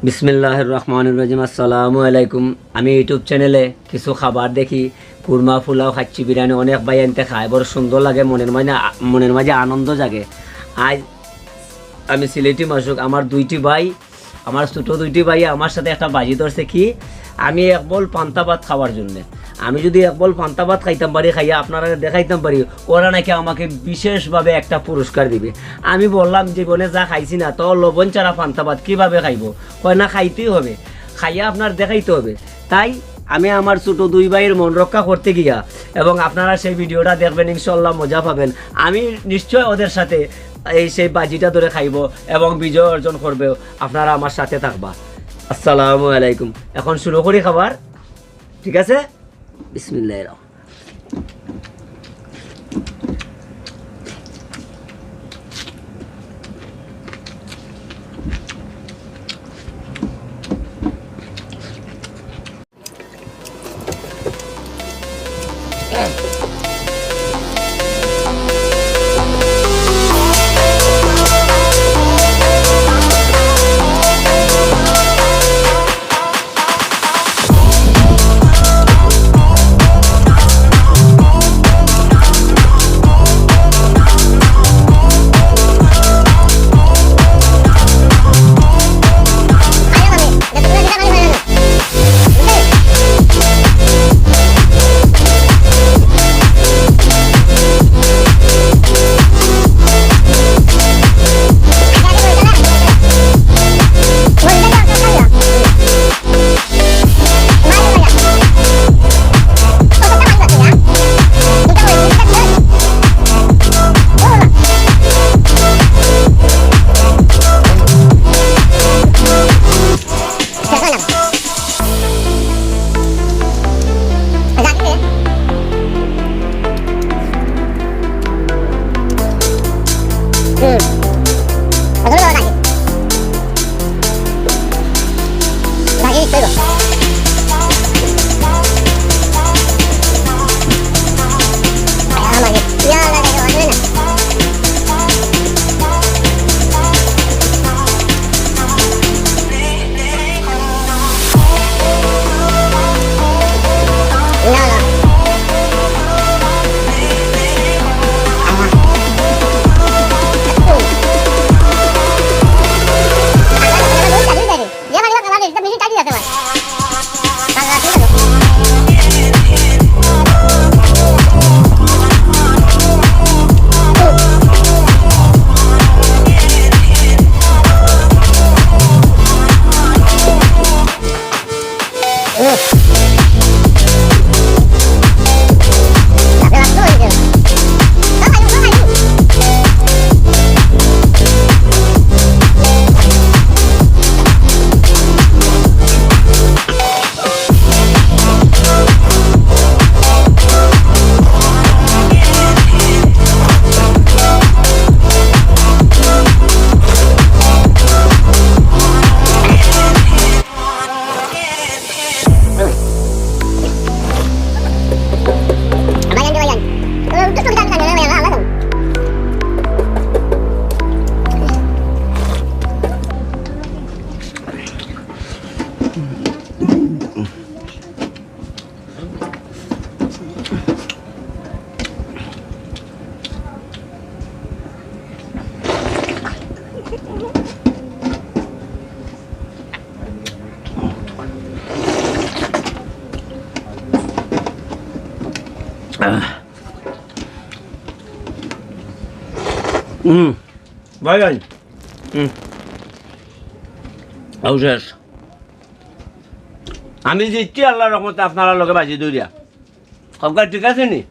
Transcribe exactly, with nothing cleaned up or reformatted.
বিসমিল্লাহির রহমানির রহিম। আসসালামু আলাইকুম। আমি YouTube চ্যানেলে কিছু খাবার দেখি, কুরমা, পোলাও, খাচ্ছি বিরিয়ানি, অনেক ভাইয়াইন্তে খায়, বড় সুন্দর লাগে, মনের মাঝে, মনের মাঝে আনন্দ জাগে। আজ আমি সিলেটি মাসুক, আমার দুইটি ভাই, আমার ছোট দুইটি ভাই আমার সাথে একটা বাজি ধরছে কি, আমি এক বল পান্তা ভাত খাওয়ার জন্যে। আমি যদি এক বল পান্তা ভাত খাইতাম পারি, খাইয়া আপনারা দেখাইতাম পারি, ওরা নাকি আমাকে বিশেষভাবে একটা পুরস্কার দিবে। আমি বললাম, "জীবনে যা খাইছি না, তো লবণ ছাড়া পান্তা ভাত কিভাবে খাইবো?" কয়, "না, খাইতেই হবে, খাইয়া আপনার দেখাইতে হবে।" তাই আমি আমার ছোট দুই ভাইয়ের মন রক্ষা করতে গিয়া, এবং আপনারা সেই ভিডিওটা দেখবেন, ইনশাল্লাহ মজা পাবেন। আমি নিশ্চয় ওদের সাথে এই সেই বাজিটা ধরে খাইবো এবং বিজয় অর্জন করবে। আপনারা আমার সাথে থাকবা। আসসালামু আলাইকুম। এখন শুরু করি খাবার, ঠিক আছে? বিসমিল্লাহির রহমানির রহিম। হুম, ভাই, ভাই। হুম। অবশেষ। আমি জিতছি আল্লাহর রহমতে, আপনারার লগে বাজি ধরিয়া। সবকা ঠিক আছে নি?